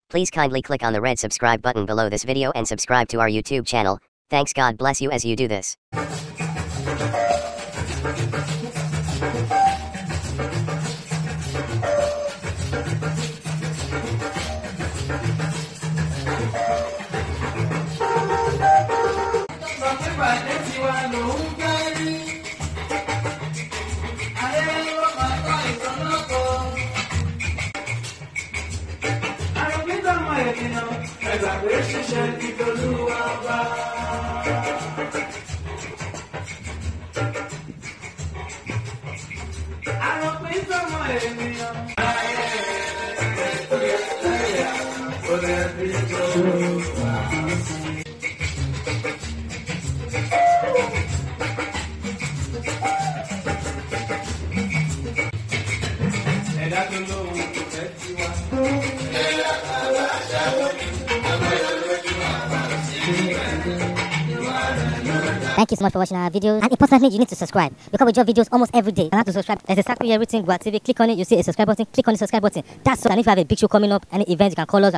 Please kindly click on the red subscribe button below this video and subscribe to our YouTube channel. Thanks. God bless you as you do this. Thank you so much for watching our videos, and importantly, you need to subscribe because we drop videos almost every day. And how to subscribe? There's a circle here written Gua TV. Click on it, you see a subscribe button. Click on the subscribe button. That's all. And if you have a big show coming up, any event, you can call us.